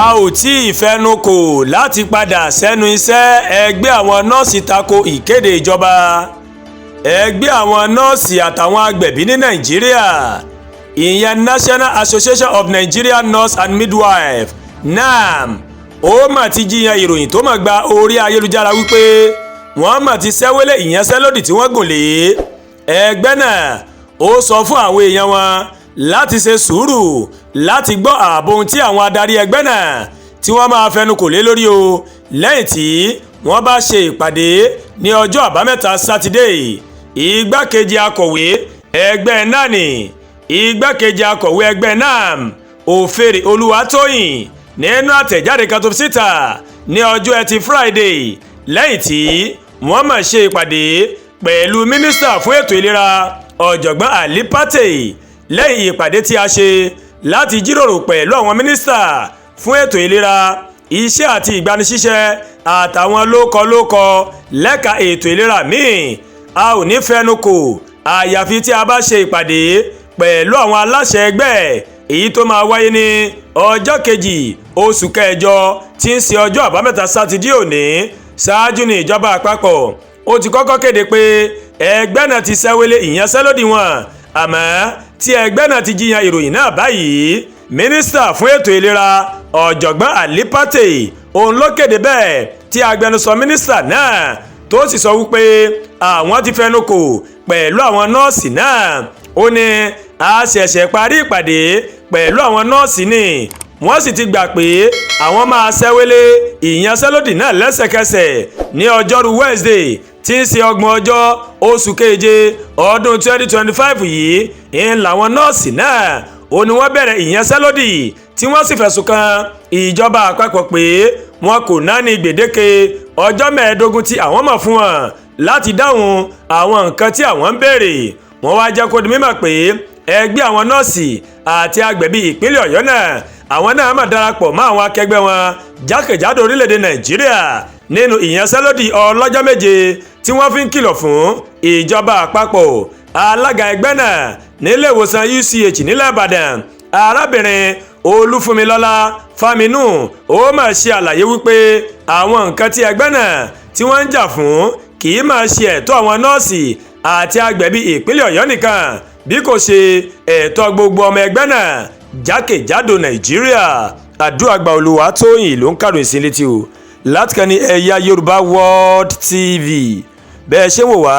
A ò tí ì fẹnu kò láti padà sẹ́nu iṣẹ́. Ẹgbẹ́ àwọn nọ́ọ̀sì tako ìkéde ìjọba. Ẹgbẹ́ àwọn nọ́ọ̀sì àtàwọn agbẹ̀bí ní Nàìjíríà, ìyẹn National Association of Nigerian Nurse and Midwife, NANM, ó mà ti jiyàn ìròyìn tó mà gba orí ayélujára wípé wọ́n mà ti ṣẹ́wélé ìyanṣẹ́lódì tí wọ́n gùn lé. Ẹgbẹ́ náà ó sọ fún àwọn èèyàn wọn láti ṣe sùúrù láti gbọ́ ààbò ohun tí àwọn adarí ẹgbẹ́ náà tí wọ́n máa fẹnu kò lé lórí o, lẹ́yìn tí wọ́n bá ṣe ìpàdé ní ọjọ́ Àbámẹ́ta Sátidé. Igbákejì akọ̀wé ẹgbẹ́ nani igbákejì akọ̀wé ẹgbẹ́ NANM, Òfèrè Olúwatóyìn, nínú àtẹ̀jáde kan tó fi síta ní ọjọ́ Ẹtì Friday lẹ́yìn tí wọ́n máa ṣe ìpàdé pẹ̀lú mínísítà fún ètò ìlera, Ọ̀jọ̀gbọ́n Ali Pate, "Lẹ́yìn ìpàdé tí a ṣe láti jíròrò pẹ̀lú àwọn mínísítà fún ètò ìlera, iṣẹ́ àti ìgbanisíṣẹ́ àtàwọn lókọ-lókọ lẹ́ka ètò ìlera míì, a ò ní fẹnu kò àyàfi tí a bá ṣe ìpàdé pẹ̀lú àwọn aláṣẹ ẹgbẹ́, èyí tó máa wáyé ní ọjọ́ 2 oṣù kẹjọ, tí ń ṣe ọjọ́ Àbámẹ́ta Sátidé òní." Ṣáájú ní ìjọba àpapọ̀ ó ti kọ́kọ́ kéde pé ẹgbẹ́ náà ti ṣẹ́wélé ìyanṣẹ́lódì wọn, àmọ́ tí ẹgbẹ́ náà ti jiyàn ìròyìn náà báyìí. Mínísítà fún ètò ìlera, Ọ̀jọ̀gbọ́n Ali Pate, òun ló kéde bẹ́ẹ̀, tí agbẹnusọ mínísítà náà tó sì sọ wípé àwọn ti fẹnu kò pẹ̀lú àwọn nọ́ọ̀sì náà. Ó ní a ṣẹ̀ṣẹ̀ parí ìpàdé pẹ̀lú àwọn nọ́ọ̀sì ni, wọ́n sì ti gbà pé àwọn máa ṣẹ́wélé ìyanṣẹ́lódì náà lẹ́sẹ̀kẹsẹ̀ ní ọjọ́rú Wednesday, tí ń ṣe 30 ọjọ́ oṣù keje ọdún 2025 yìí. Ń làwọn nọ́ọ̀sì náà ó ní wọ́n bẹ̀rẹ̀ ìyanṣẹ́lódì, tí wọ́n sì fẹ̀sùn kan ìjọba àpapọ̀ pé wọn kò náání gbèdéke ọjọ́ 15 tí àwọn mọ̀ fún wọn láti dáhùn àwọn nǹkan tí àwọn ń béèrè. Wọ́n wá jẹ́ kó di mímọ̀ pé ẹgbẹ́ àwọn nọ́ọ̀sì àti agbẹ̀bí ìpínlẹ̀ Ọ̀yọ́ náà, àwọn náà máa darapọ̀ mọ́ àwọn akẹgbẹ́ wọn jákèjádò orílẹ̀-èdè Nàìjíríà nínú ìyanṣẹ́lódì ọlọ́jọ́ 7 tí wọ́n fi ń kìlọ̀ fún ìjọba àpapọ̀. Alága ẹgbẹ́ náà nílé ìwòsàn UCH nílẹ̀ Ìbàdàn, arábìnrin Olúfúnmilọ́lá Fáminú, ó máa ṣe àlàyé wípé àwọn nǹkan tí ẹgbẹ́ náà tí wọ́n ń jà fún kì í máa ṣe ẹ̀tọ́ àwọn nọ́ọ̀sì àti agbẹ̀bí ìpínlẹ̀ Ọ̀yọ́ nìkan, bí kò ṣe ẹ̀tọ́ gbogbo ọmọ ẹgbẹ́ náà jákèjádò Nàìjíríà. Àdúràgbà Olúwatóyìn ló ń kàròyìn sí létí o láti kàn ní Ẹ̀yà Yorùbá World TV. Bẹ́ẹ̀ ṣe wò wá,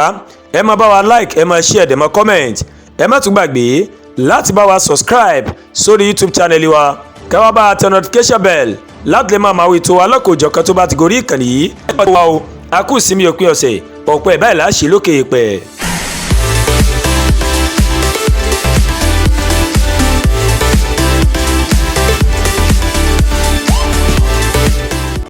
ẹ máa bá wa like, ẹ máa share, ẹ máa comment. Ẹ má tún gbàgbé láti bá wa subscribe sórí YouTube channel wa, kẹ́ wá bá a tẹ notification bell láti lè máa máa wí tó alákòójọ kan tó bá ti gorí ìkànnì yìí. Ẹ bá wa o, a kú ìsinmi òpin ọ̀sẹ̀, ọ̀pọ̀ ẹ̀ báyìí láṣẹ lókè èèpẹ̀.